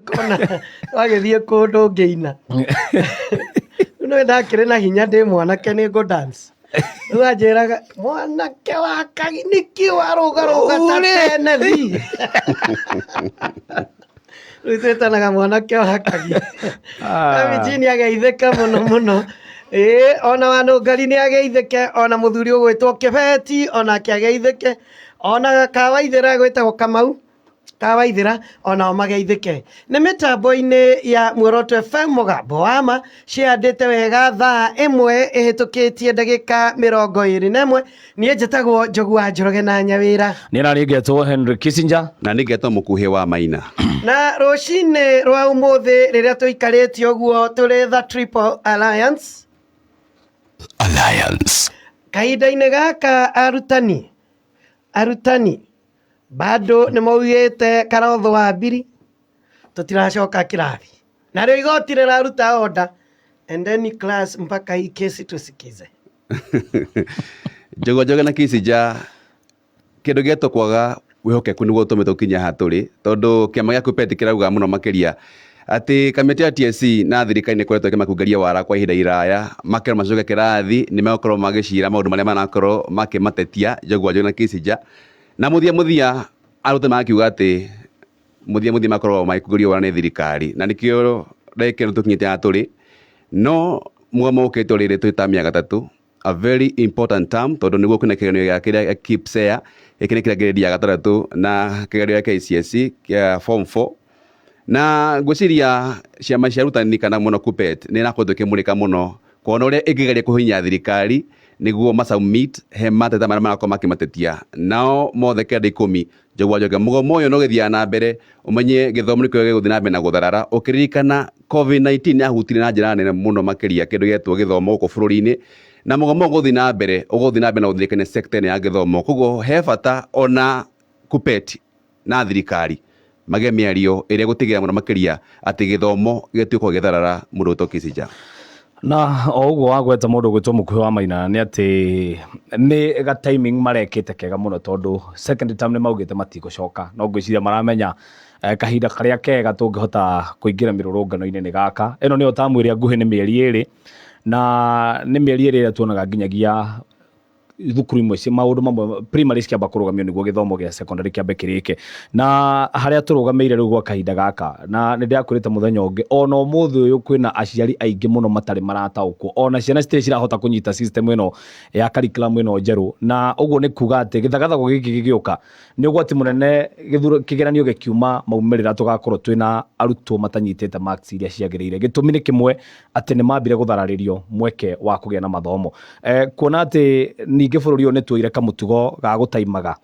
Kona wagĩthiĩ kũndũ ngĩina. Rĩu nĩ ndakĩrĩ na hinya ndĩ mwanake nĩ ngũ dance. Rĩu anjĩraga mwanake wa kagi nĩkĩ warũgarũga ta tenethi. Rĩu twĩtanaga mwanake wa kagi. Kamiji nĩ ageithĩke mũno mũno. Ĩĩ ona wanũngari nĩ ageithĩke ona mũthuri ũgwĩtwo Kĩbeti onake ageithĩke ona Kawaithĩra gwĩtagwo Kamau. Kawaithĩra onao mageithĩke. Nĩ mĩtambo-inĩ ya Muoroto FM mũgambo wa ma ciandĩte wega thaa ĩmwe ĩhĩtũkĩtie ndagĩka 21. Niĩ njĩtagwo Njogu wa Njoroge na Nyawĩra. Niĩ naniĩ ngetwo Henry Kissinger. Na nĩ ngetwo mũkuhĩ wa Maina. Na rũcinĩ rwa ũmũthĩ rĩrĩa tũikarĩte ũguo tũrĩ The Triple Alliance. Alliance. Kahinda-inĩ gaka arutani arutani bado nĩ maugĩte karotho wa mbiri tũtiracoka kĩrathi narĩo igoti rĩraruta order and then class mpaka hii kesi tusikize. Njogo Njoge na Kissinger kĩndũ gĩetwo kwaga wĩhokeku nĩguo ũtũmĩte ũkinye haha tũrĩ tondũ kĩama gĩa KUPPET kĩrauga mũno makĩria atĩ kamĩtĩ ya TSC na thirikari nĩ ĩkoretwo ĩkĩmakungeria wara kwa ihinda iraya makerwo macoke kĩrathi nĩ megũkorwo magĩcira maũndũ marĩa marakorwo makĩmatetia Njogu wa Njogu na Kissinger. Na mũthia mũthia arutani magakiuga atĩ mũthia mũthia makoragwo magĩkungerio wara nĩ thirikari na nĩkĩo ndagĩka ĩno tũkinyĩte haha tũrĩ. No mũgomo ũkĩte rĩrĩ twĩ term ya gatatũ, a very important term tondũ nĩguo kwĩna kĩgeranio gĩa kĩrĩa gĩa KPSEA, gĩkĩ nĩ kĩrĩa grade ya gatandatũ na kĩgeranio gĩa KCSE kĩa form 4. Na ngwĩciria ciama cia arutani kana mũno KUPPET nĩ ĩrakoretwo ĩkĩmũrĩka mũno kuona ũrĩa ĩngĩgeria kũhihinya thirikari nĩguo ma submit he mateta marĩa marakorwo makĩmatetia. Nao mothe kenda ikũmi Njogu wa Njoke mũgomo ũyũ no ũgĩthiaga na mbere ũmenye gĩthomo nĩkĩo gĩgũthiĩ na mbere na gũtharara ũkĩririkana COVID-19 yahutirie na njĩra nene mũno makĩria kĩndũ gĩetwo gĩthomo gũkũ bũrũri-inĩ na mũgomo ũyũ ũgũthiĩ na mbere ũgũthiĩ na mbere na gũthirĩkania sector ĩno ya gĩthomo koguo he bata ona KUPPET na thirikari magĩe mĩario ĩrĩa ĩgũtigĩrĩra mũno makĩria atĩ gĩthomo gĩtuĩka gĩtharara mũndũ ũgwĩtwo Kissinger. Na o ũguo wagweta mũndũ ũgwĩtwo mũkuhĩ wa Maina nĩ atĩ nĩ ga timing marekĩte kega mũno tondũ second term nĩ maugĩte matigũcoka no ngwĩciria maramenya kahinda karĩa kega tũngĩhota kũingĩra mĩrũrũngano-inĩ nĩ gaka. Ĩno nĩyo tamu ĩrĩa nguhĩ nĩ mĩeri ĩrĩ na nĩ mĩeri ĩrĩ ĩrĩa tuonaga nginyagia thukuru imwe cia maũndũ mamwe primary cikĩamba kũrũgamio nĩguo gĩthomo gĩa secondary kĩambe kĩrĩke na harĩa tũrũgamĩire rĩu gwa kahinda gaka na nĩ ndĩrakwĩrĩte mũthenya ũngĩ ona ũmũthĩ ũyũ kwĩna aciari aingĩ mũno matarĩ marataũkwo ona ciana citirĩ cirahota kũnyita system ĩno ya curriculum ĩno njerũ na ũguo nĩ kuga atĩ gĩthagathago gĩkĩ gĩgĩũka nĩ ũgwati mũnene gĩthuro kĩgeranio gĩkiuma maumĩrĩra tũgakorwo twĩna arutwo matanyitĩte marks iria ciagĩrĩire gĩtũmi nĩ kĩmwe atĩ nĩ mambire gũthararĩrio mweke wa kũgĩa na mathomo. Kuona atĩ ningĩ bũrũri ũyũ nĩ tuoire kamũtugo ga gũtaimaga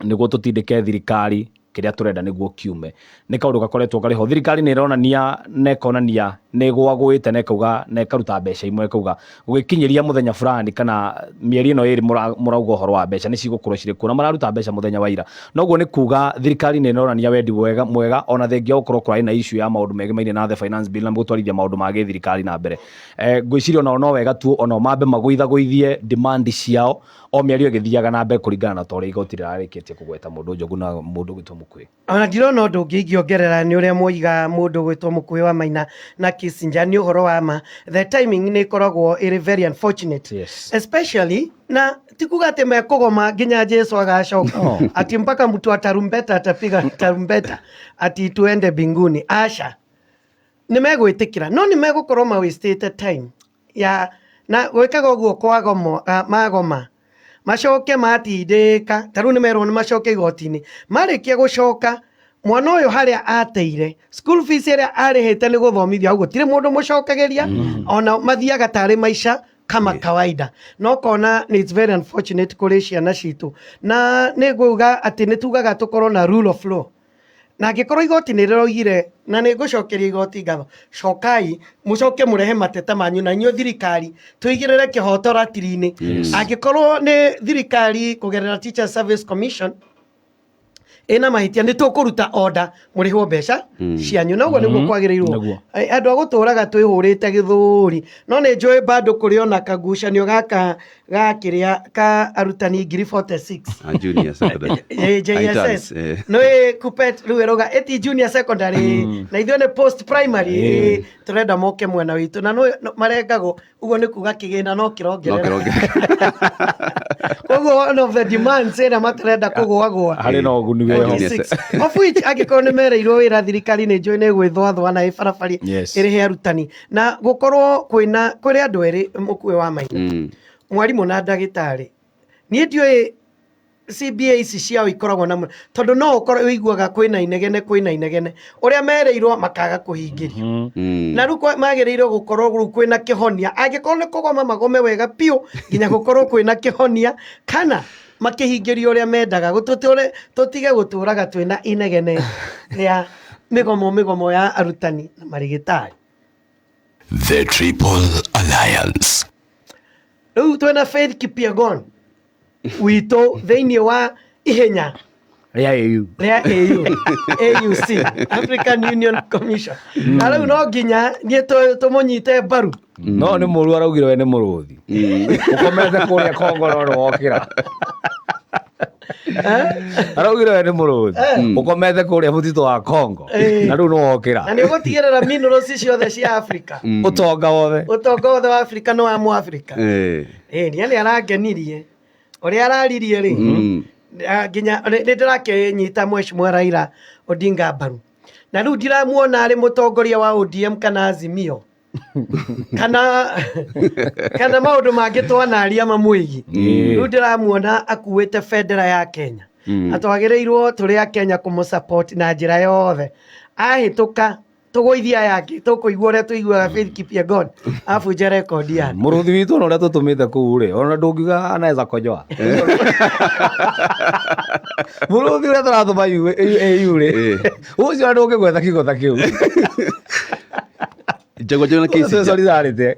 nĩguo tũtindĩke thirikari kĩrĩa tũrenda nĩguo kiume. Nĩ kaũndũ gakoretwo karĩ ho. Thirikari nĩ ĩronania na ĩkonania nĩ ĩgũagũĩte na ĩkauga na ĩkaruta mbeca imwe ĩkauga gũgĩkinyĩria mũthenya fulani kana mĩeri ĩno ĩrĩ mũrauga ũhoro wa mbeca nĩ cigũkorwo cirĩ kuo na mararuta mbeca mũthenya wa ira. Na ũguo nĩ kuga thirikari nĩ ĩronania wendi mwega, mwega ona thengia wa gũkorwo kũrarĩ na issue ya maũndũ megemainie na the finance bill na gũtwarithia maũndũ ma gĩthirikari na mbere. Ngwĩciria onao no wega tu onao mambe magũithagũithie demand ciao o mĩario ĩgĩthiaga na mbere kũringana na ta ũrĩa igoti rĩrarĩkĩtie kũgweta mũndũ Njogu na mũndũ ũgwĩtwo Mũkuhĩ. Ona ndirona ũndũ ũngĩ ingĩongerera nĩ ũrĩa mwoiga mũndũ ũgwĩtwo Mũkuhĩ wa Maina na Kissinger nĩ ũhoro wa ma. The timing nĩ ĩkoragwo ĩrĩ very unfortunate. Especially na ti kuga atĩ mekũgoma nginya Jesu agacoka. No. Ati mpaka mtu wa tarumbeta atapiga tarumbeta ati tuende mbinguni. Aca. Nĩ megwĩtĩkĩra no nĩ megũkorwo ma wastĩte time ya na gwĩkaga ũguo kwagomo magoma macoke matindĩka ta rĩu nĩ merwo nĩ macoke igoti-inĩ marĩkia gũcoka mwana ũyũ harĩa ateire school fees ĩrĩa arĩhĩte nĩ gũthomithia hau gũtirĩ mũndũ mũcokagĩria ona mathiaga tarĩ maica kama kawaida no kona it's very unfortunate kũrĩ ciana citũ na nĩ nguga atĩ nĩ tugaga tũkorwo na rule of law na angĩkorwo igoti nĩ rĩroigire na nĩ ngũcokeria igoti ngatho cokai mũcoke mũrehe mateta manyu na inyuĩ thirikari tũigĩrĩre kĩhoto ratiri-inĩ angĩkorwo nĩ thirikari kũgerera Teacher Service Commission. Ĩna mahĩtia, nĩ tũkũruta order mũrĩhwo mbeca cianyu, na ũguo nĩguo kwagĩrĩirwo. Nĩguo. Andũ a gũtũraga twĩhũrĩte gĩthũri, no nĩ njũĩ bado kũrĩ ona kagucanio gaka ga kĩrĩa ka arutani 46,000. A junior secondary. JSS. Interns, eh. Nĩ KUPPET rĩu ĩrauga ĩti junior secondary na ithuĩ nĩ post primary, tũrenda moke mwena witũ, na marengagwo ũguo nĩ kuga kĩgĩna no No kĩrongerera. kĩrongerera. Koguo one of the demands ĩrĩa matarenda kũgũagũa. Harĩ na ũguni wĩho. Junior 46, of which angĩkorwo nĩ mereirwo wĩra, thirikari nĩ njũĩ nĩ gwĩthwathwa na ĩbarabari ĩrĩhe arutani, na gũkorwo kwĩna kũrĩ andũ erĩ mũkuĩ wa maina, mwarimũ na ndagĩtarĩ. Niĩ ndiũĩ CBA ici ciao ikoragwo na tondũ no ũkorwo ũiguaga kwĩna inegene, kwĩna inegene ũrĩa mereirwo makaga kũhingĩrio, na rĩu magĩrĩirwo gũkorwo rĩu kwĩna kĩhonia. Angĩkorwo nĩ kũgoma, magome wega biũ nginya gũkorwo kwĩna kĩhonia, kana makĩhingĩrio ũrĩa mendaga. Gũtũtũre tũtige gũtũraga twĩna inegene rĩa mĩgomo, mĩgomo ya arutani na marĩgĩtarĩ. The Triple Alliance. Rĩu twĩna Faith Kipyegon witũ thĩinĩ wa ihenya rĩa AU. Rĩa AU, AUC, African Union Commission, na rĩu no nginya niĩ tũmũnyite mbaru. No nĩ mũru, araugire we nĩ mũrũthi ũkomete kũrĩa Kongo, no nĩ wokĩra. Araugire we nĩ mũrũthi ũkomete kũrĩa mũtitũ wa Kongo, na rĩu nĩ wokĩra. Na nĩ ũgũtigĩrĩra minerals ciothe cia Africa, ũtonga wothe. Ũtonga wothe wa Africa nĩ wa Mũafrika. Ĩ niĩ nĩ arangenirie ũrĩa araririe rĩ. Nginya nĩ ndĩrakĩnyita Mheshimiwa Raila Odinga mbaru, na rĩu ndiramuona arĩ mũtongoria wa ODM kana Azimio kana maũndũ mangĩ twanaria mamwĩgiĩ. Rĩu ndĩramuona akuĩte bendera ya Kenya, na twagĩrĩirwo tũrĩ a Kenya kũmũ support na njĩra yothe. Ahĩtũka tũgũithia aya angĩ, tũkũigua ũrĩa tũiguaga Faith Kipyegon abunja rekondi yake. Mũrũthi witũ ona ũrĩa tũtũmĩte kũu rĩ, ona ndũngiuga anaweza kojoa. Mũrũthi ũrĩa tũratũma AU rĩ, ũcio ona ndũngĩgweta kiugo ta kĩu. Njagua Njũgũ na KCJ. Solidarity.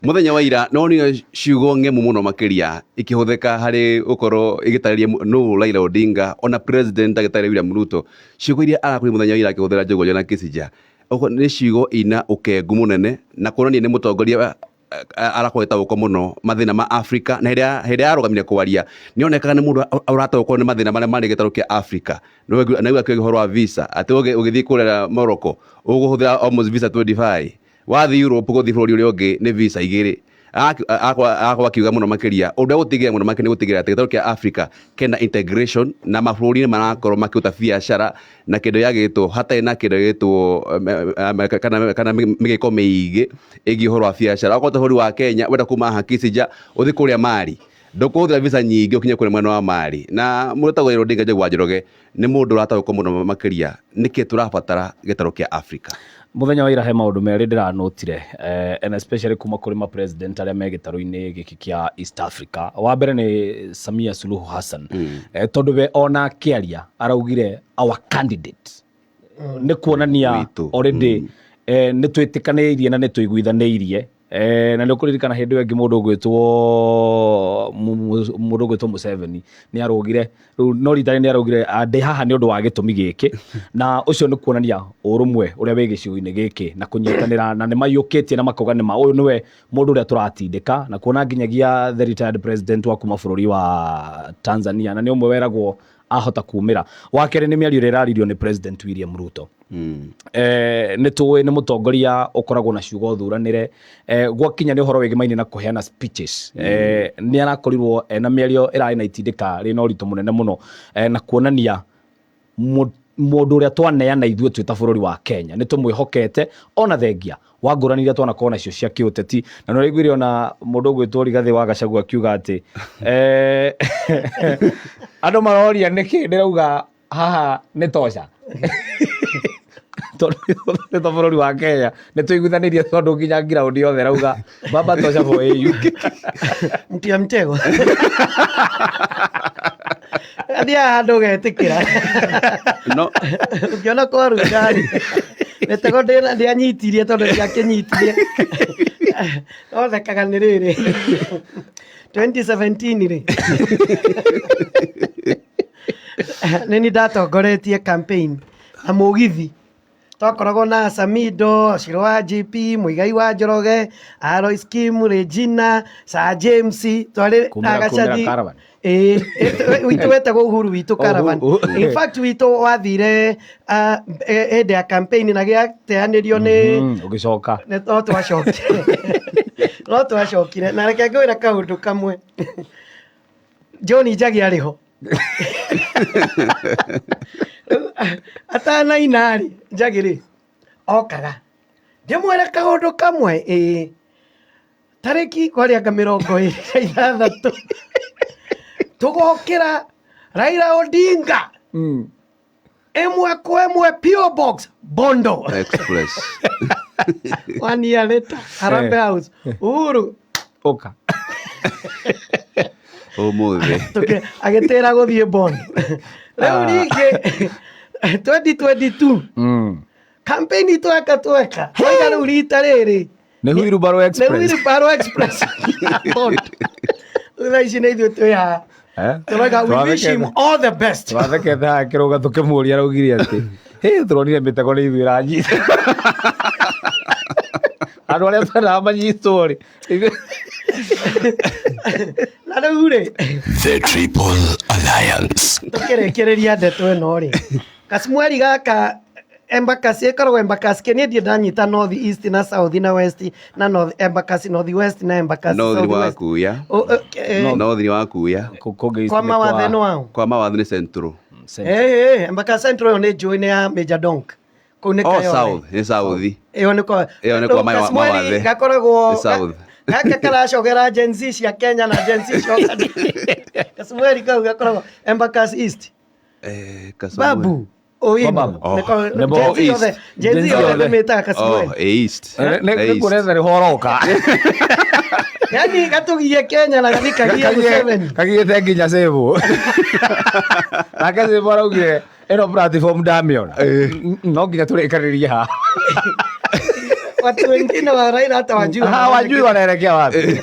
Muthenya wa ira nonire ciugo ng'emu mũno makĩria ikĩhũthĩka harĩ gũkorwo ĩgĩtarĩria nũ Raila Odinga, ona president agĩtarĩria William Ruto. Ciugo iria arakwĩra mũthenya wa ira akĩhũthĩra Njũgũ na Kĩcinja nĩ ciugo ina ũkengu mũnene na kuonania nĩ mũtongoria arakorwo agĩtaũkwo mũno mathĩna ma Africa. Na hĩndĩ ĩrĩa arũgamire kwaria, nĩ onekaga nĩ mũndũ ũrataũkwo nĩ mathĩna marĩa marĩ gĩtarũ kĩa Africa. Na rĩu akiuga ũhoro wa visa atĩ ũgĩthiĩ kũrĩa Morocco ũgũhũthĩra almost visa 25, wathiĩ Europe gũthiĩ bũrũri ũrĩa ũngĩ nĩ visa igĩrĩ. Agakorwo akiuga mũno makĩria ũndũ ũrĩa gũtigĩrĩra mũno makĩria nĩ gũtigĩrĩra atĩ gĩtarũ kĩa Africa kena integration na mabũrũri nĩ marakorwo makĩruta biacara na kĩndũ gĩagĩtwo hatarĩ na kĩndũ gĩgĩtwo kana mĩgĩko mĩingĩ ĩgiĩ ũhoro wa biacara. Okorwo ta bũrũri wa Kenya wenda kuma haha Kisinya ũthiĩ kũrĩa Mali, ndũkũhũthĩra visa nyingĩ ũkinye kũrĩa mwena wa Mali. Na mũndũ ũtagwo Raila Odinga, Njũgũ wa Njoroge, nĩ mũndũ ũrataũkwo mũno makĩria nĩkĩ tũrabatara gĩtarũ kĩa Africa. Muthenya wa ira he maũndũ merĩ ndĩranotire, and especially kuma kũrĩ ma president arĩa me gĩtarũ-inĩ gĩkĩ kĩa East Africa. Wa mbere nĩ Samia Suluhu Hassan, tondũ we ona akĩaria araugire "our candidate", nĩ kuonania Witũ. already nĩ twĩtĩkanĩirie na nĩ tũiguithanĩirie. Na nĩ ũkũririkana hĩndĩ ĩyo ĩngĩ mũndũ ũgwĩtwo Museveni nĩ arũgire rĩu, no rita rĩrĩ nĩ araugire, "Ah, ndĩ haha nĩ ũndũ wa gĩtũmi gĩkĩ," na ũcio nĩ kuonania ũrũmwe ũrĩa wĩ gĩcigo-inĩ gĩkĩ na kũnyitanĩra, na nĩ maiyũkĩtie na makauga nĩma ũyũ nĩwe mũndũ ũrĩa tũratindĩka, na kuona nginyagia the retired president wa kuma bũrũri wa Tanzania, na nĩ ũmwe weragwo ahota kumĩra. Wa kerĩ nĩ mĩario ĩrĩa ĩraririo nĩ President William Ruto. Nĩ tũĩ nĩ mũtongoria ũkoragwo na ciugo thuranĩre, gwakinya nĩ ũhoro wĩgĩmaine na kũheana speeches. Nĩ arakorirwo ena mĩario ĩrarĩ na itindĩka rĩna ũritũ mũnene mũno, na kuonania mũndũ ũrĩa twaneana ithuĩ twĩ ta bũrũri wa Kenya nĩ tũmwĩhokete, ona thengia wa ngũrani iria twanakorwo nacio cia kĩũteti. Na nĩ ũraiguire ona mũndũ ũgwĩtwo Rigathĩ wa Gachagua akiuga atĩ andũ maroria nĩkĩ ndĩrauga haha nĩ tosha, tondũ nĩ ta bũrũri wa Kenya nĩ tũiguithanĩirie, tondũ nginya ground yothe rauga baba tosha for AU. Mtia mtego athiaga handũ ũgetĩkĩra. No ũngĩona kwaruga-rĩ, mĩtego ndĩanyitirie tondũ ndiakĩnyitirie. No thekaga nĩ rĩrĩ, 2017 rĩ, Nĩ ni ndatongoretie campaign na mũgithi. Twakoragwo na Samido, Shiro wa GP, Muigai wa Njoroge, Alois Kim, Regina, Sir James, twarĩ Kumĩra- na Gacathi. kumĩra caravan. Ĩĩ, witũ wetagwo Uhuru witũ caravan. Uhuru. In fact witũ wathire hĩndĩ ya campaign na gĩateanĩrio nĩ Ũgĩcoka. No twacokire, no twacokire, na reke ngwĩre kaũndũ kamwe. John Njagi arĩ ho atanaina rĩ, Njagi rĩ okaga ndĩmwĩre kaũndũ kamwe, ĩĩ, tarĩki kwarĩanga 26 tũgokĩra Raila Odinga ĩmwe kwa ĩmwe, PO Box Bondo Express. One year later, Harambee House, Uhuru Ũka. Ũmũthĩ. Agĩtĩra gũthiĩ Bond. Rĩu rĩngĩ 2022 campaign tweka tweka twaiga rĩu rita rĩrĩ Nĩ Wheelbarrow nĩ Express. Wheelbarrow Express Bond. Rĩu thaa ici nĩ ithuĩ twĩ haha Eh? tũroiga we wish him all the best. Twathekete haha kĩrũga tũkĩmũria, araugire atĩ hĩ, tũronire mĩtego nĩ ithuĩ ĩranyita andũ arĩa twendaga manyitwo rĩ. Na rĩu rĩ, The Triple Alliance. Tũkĩrĩkĩrĩria ndeto ĩno rĩ, Kasmueli gaka Embakasi ĩkoragwo Embakasi kĩ niĩ ndirĩ ndanyita North East na South na West na North Embakasi, North West na Embakasi North South wa West. Kuya. O, North ni wa Kuya. Kũngĩ kwa mawathe nĩ wao. Kwa mawathe nĩ Central. Embakasi Central ĩyo nĩ njũĩ nĩ ya Major Donk kũu nĩ Oh, Kayole. South, nĩ South. Ĩyo nĩ kwa Ĩyo nĩ kwa Kasmueli mawathe. gakoragwo Nĩ South. Gaka karacogera Gen Z cia Kenya na Gen Z cia Uganda. Kasmueli kau gakoragwo Embakasi East. Kasmueli. Babu Owino. Babu. Oh. Nĩko- Nĩbo Gen Z East. yothe, Gen Gen Z Z yothe yothe. nĩmĩtaga Kasmueli. Oh, East. Nĩ East. kuonetha nĩ horoka. Yani gatugie Kenya na gathikagie Museveni. Kagiĩte nginya Sebo, nake Sebo araugire ĩno platform ndamĩona no nginya tũrĩkanĩrie haha. Watu wengine wa Raila hata wajui Hawajui wanaelekea wapi.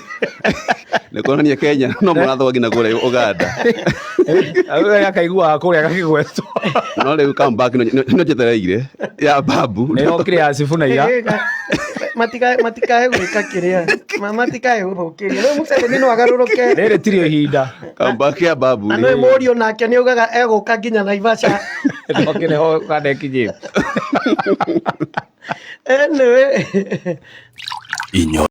Nĩ kuonania Kenya no mũrathoga nginya kũrĩa Uganda. Akaiguaga kũrĩa gakĩgwetwo. No rĩu comeback no njetereire ya Babu. Nĩ yokire ya Sifuna ira. Matikae gwĩka kĩrĩa matikae gũthũkĩria rĩu Museveni no agarũrũke. Rĩrĩ tirĩ ihinda. Comeback ya Babu. Na nĩ mũriũ nake nĩ augaga egũka nginya Naivasha. Ndoke nĩho Uganda ĩkinyĩte. Anyway. Inyo.